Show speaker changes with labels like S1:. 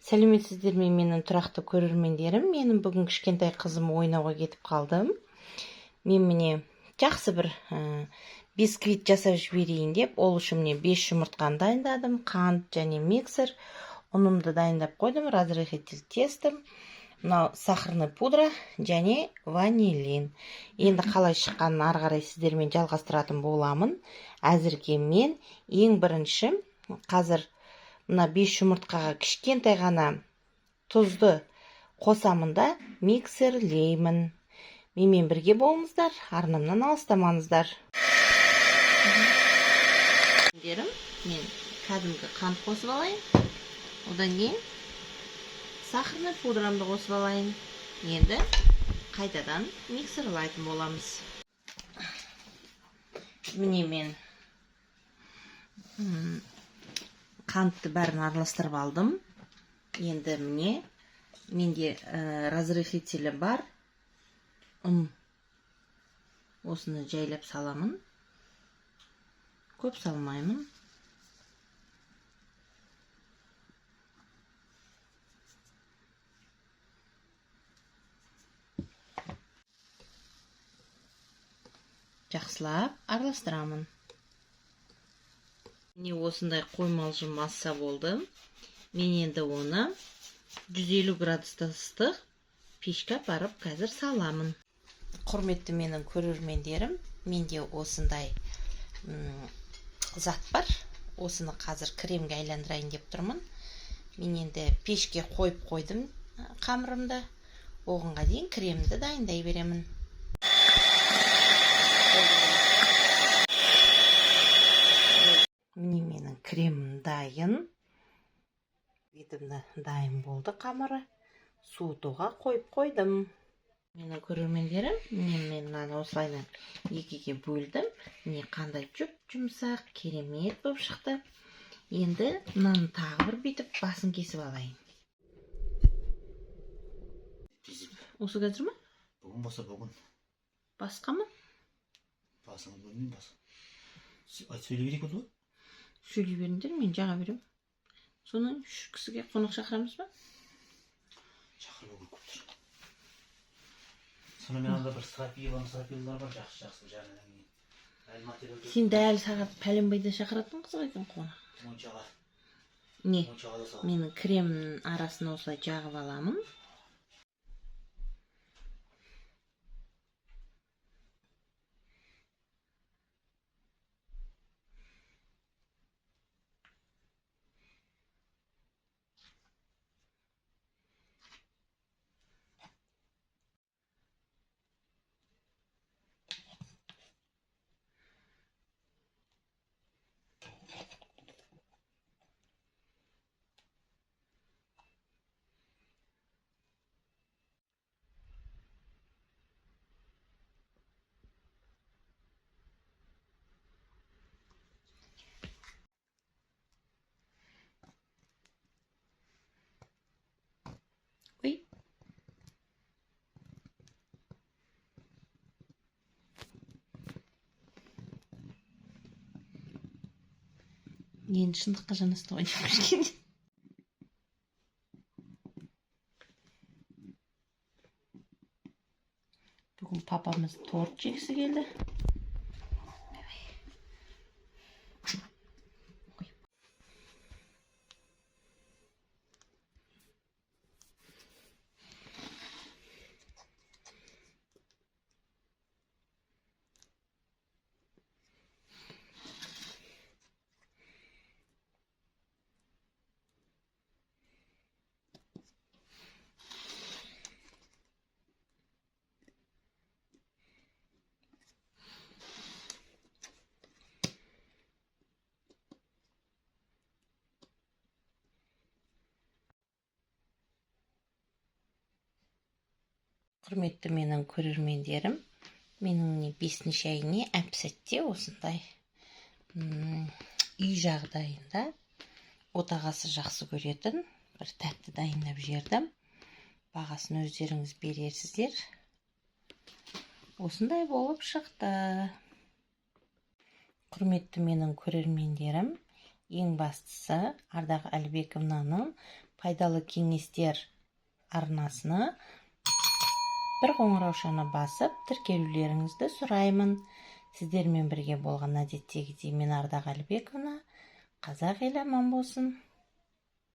S1: Сәлеметсіздер ме, менің тұрақты көрермендерім! Менің бүгін кішкентай қызым ойнауға кетіп қалды. Мен, міне, жақсы бір бисквит жасап жіберейін деп, ол үшін, міне, 5 жұмыртқаны дайындадым, қант және миксер, ұнымды дайындап қойдым, разрыхлитель теста, мынау сахарный пудра және ванилин. Енді қалай шыққанын ары қарай сіздермен жалғастыратын боламын. Әзірге мен ең бірінші қазір мына 5 жұмыртқаға кішкентай ғана тұзды қосамын да, миксерлеймін. Менімен бірге болыңыздар, арнамнан алыстамаңыздар. Мен кәдімгі қант қосып алайын, одан кейін сахарный пудрамды қосып алайын. Енді қайтадан миксерлайтын боламыз. Міне, мен қантты бәрін араластырып алдым. Енді, міне, менде разрыхлителі бар ұн, осыны жайлап саламын, көп салмаймын. Жақсылап араластырамын. Міне, осындай қоймалжың масса болды. Мен енді оны 150 градуста ыстық пешке апарып қазір саламын. Құрметті менің көрермендерім, менде осындай зат бар, осыны қазір кремге айландырайын деп тұрмын. Мен енді пешке қойып қойдым қамырымды, оғанға дейін кремді дайындай беремін. Міне, менің кремім дайын, бетімді дайын болды, қамыры суытуға қойып қойдым. Менің көрермендерім, міне, мен мынаны осылайынан екіге бөлдім. Міне, қандай жұп жұмсақ, керемет болып шықты. Енді мынаны тағы бір бүйтіп басын кесіп алайын. Осы қазір ма?
S2: Бүгін болса, бүгін.
S1: Басқа ма?
S2: Басын білмеймін, бас. Айт, сөйлей берейік болды ғой.
S1: Сөйлей беріңдер, мен жаға беремін. Соны үш кісіге қонақ шақырамыз ба?
S2: Шақыру керек болып тұр. Сонымен, анда бір стропила стропилалар бар, жақсы жақсы жарғаннан кейін. Әлі материал.
S1: Сен дәл сағат пәленбайда шақыратын қызық екен қонақ.
S2: Моншаға.
S1: Не?
S2: Моншаға да сал.
S1: Менің кремнің арасын осылай жағып аламын. Ой, енді шындыққа жанасты ғой деймін кішкене. Бүгін папамыз торт жегісі келді. Ой. Құрметті менің көрермендерім, менің, міне, бесінші әйне әп сәтте осындай үй жағдайында отағасы жақсы көретін бір тәтті дайындап жібердім. Бағасын өздеріңіз берерсіздер. Осындай болып шықты. Құрметті менің көрермендерім, ең бастысы, Ардақ Әлібековнаның Пайдалы кеңестер арнасына бір қоңыраушаны басып, тіркелулеріңізді сұраймын. Сіздермен бірге болған әдеттегідей мен, Ардақ Әлібековна. Қазақ елі аман болсын!